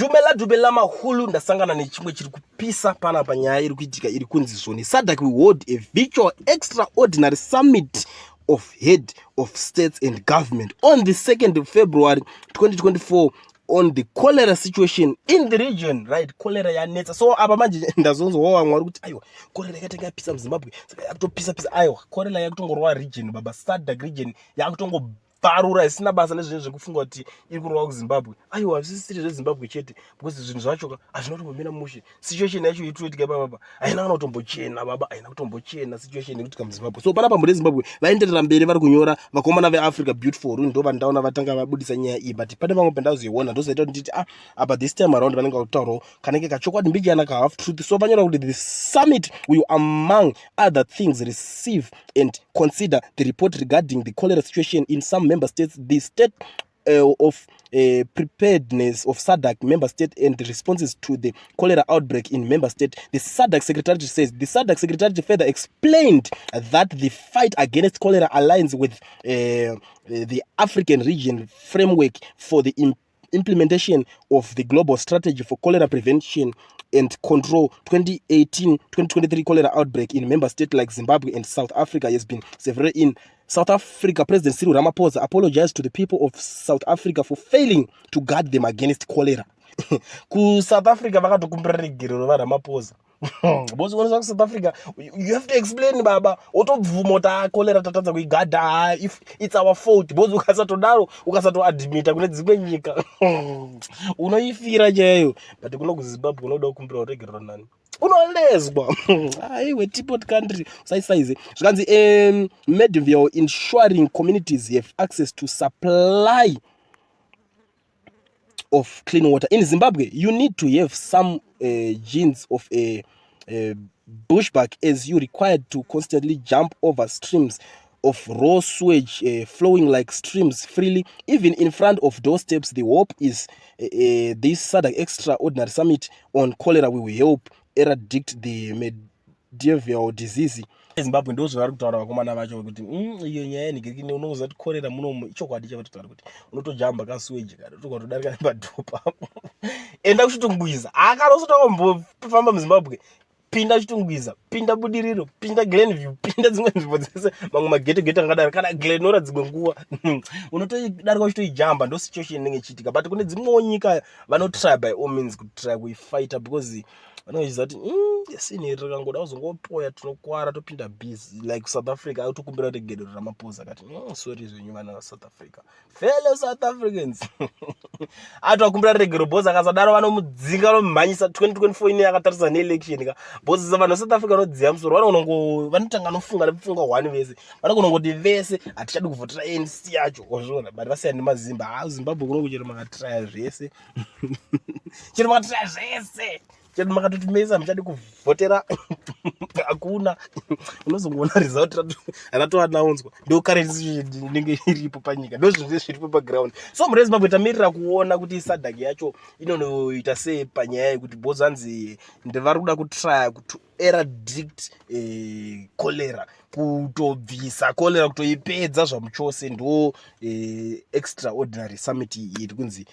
Dumela dumela mahulu. Ndasangana nechimwe chiri kupisa panapa, nyaya iri kuitika iri kunzi zvoni SADC will hold a virtual extraordinary summit of head of states and government on the 2nd of February 2024 on the cholera situation in the region, right? Cholera yanetsa. So apa manje ndazonzwa vamwe vari kuti, "Aiwa, cholera yakatanga yapisa muZimbabwe, saka yakutopisa pisa." Aiwa, cholera yakutongorova region, baba. SADC region yakutongobvarura isina basa nezvinhu zvekufunga kuti iri kurova kuZimbabwe. Aiwa, zvisisiri zveZimbabwe chete, because zvinhu zvacho hazvina kutombomira mushe. Situation yacho itoitika ipapapa haina kana kutombochena, baba, haina kutombochena situation yekuitika muZimbabwe. So panapa mhuri yeZimbabwe vaenderera mberi vari kunyora. Vakomana veAfrica Beautiful ndo vandaona vatanga vabudisa nyaya iyi, but pane vamwe pandazoiona ndozoita kuti nditi, ah, apa this time around vanenge vakutaurawo kanenge kachokwadi mbijana, ka half truth. So vanyora kuti the summit will, among other things, receive and consider the report regarding the cholera situation in some member states, the state of preparedness of SADC member state and responses to the cholera outbreak in member state. The SADC Secretariat says the SADC Secretariat further explained that the fight against cholera aligns with the African region framework for the implementation of the global strategy for cholera prevention and control 2018-2023. Cholera outbreak in member states like Zimbabwe and South Africa has been severe. In South Africa, President Cyril Ramaphosa apologized to the people of South Africa for failing to guard them against cholera. KuSouth Africa vakatokumbira regerero vaRamaphosa, because unoziva kuSouth Africa you have to explain, baba, wotobvuma kuti, "Ah, cholera tatadza kuigadha. If it's our fault," because ukasatodaro, ukasatoadmita, kune dzimwe nyika unoifira chaiyo. But kuno kuZimbabwe unoda kukumbira kuregerero nani? Unolezwa. Aiwe, teapot country, usaisaize. Zvikanzi medieval ensuring communities have access to supply of clean water. In Zimbabwe, you need to have some genes of a bushbuck, as you required to constantly jump over streams of raw sewage flowing like streams freely, even in front of doorsteps. The hope is this SADC extraordinary summit on cholera will help eradicate the medieval disease. Zimbabwe ndo zvavari kutaura vakomana vacho kuti iyo nyaya yenhikirikini. Unoziva kuti korera munomu, ichokwadi chavatotaura kuti unotojamba kasewage kana utokwatodarika nepadhopa. Enda kuChitungwiza, akana usati wakambofamba muZimbabwe, pinda Chitungwiza, pinda Budiriro, pinda Glenview, pinda dzimwe nzvimbo dzese, mamwe maghetto ghetto angadaro, kana Glenora, dzimwe nguva unotodarika uchitoijamba. Ndo situation inenge ichiitika. But kune dzimwewo nyika vanotry by all means kutry kuifighta, because vanenge vachiziva kuti sini rikangoda kuzongopoya tinokwara topinda busy. Like South Africa akutokumbira kuti gedero Ramaphosa akati, sorry zvenyu vana vaSouth Africa, fellow South Africans." Atoakumbira regero because akasadaro vanomudzinga, vanomumhanyisa. 2024 ine yakatarisa neelection ka, because vanhu veSouth Africa vanodziya musoro, vanogonongo vanotanga nofunga nepfungwa one vese, vanogona kungoti vese hatichadi kuvhotera ANC yacho, wazviona? But vasiyana nemaZimba. Ha, Zimbabwe kuno kuchero makatraya zvese, chero makatraya zvese, chero makatoti mese hamuchadi kuvhotera, hakuna. Unozongoona result ratoanaunswa. Ndo current situation inenge iripo panyika, ndo zvinhu zviripo paground. So mhuri yeZimbabwe, tamirira kuona kuti SADC yacho inonoita sei panyaya yekuti bhozanzi ndevari kuda kutraya kuto eradicate cholera, kutobvisa cholera, kutoipedza zvamuchose. Ndo extraordinary summit iri kunzi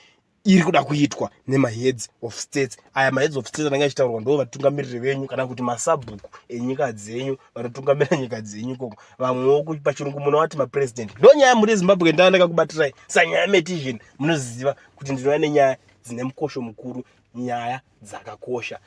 iri kuda kuitwa nemaheads of states. Aya maheads of states anenge achitaurwa ndo vatungamiriri venyu kana kuti masabhuku enyika dzenyu, vanotungamira nyika dzenyu ikoko. Vamwewo pachirungu munovati mapresident. Ndo nyaya, mhuri yeZimbabwe, ndaa ndakakubatirai sanyaya metizhen. Munoziva kuti ndinouya nenyaya dzine mukosho mukuru, nyaya dzakakosha.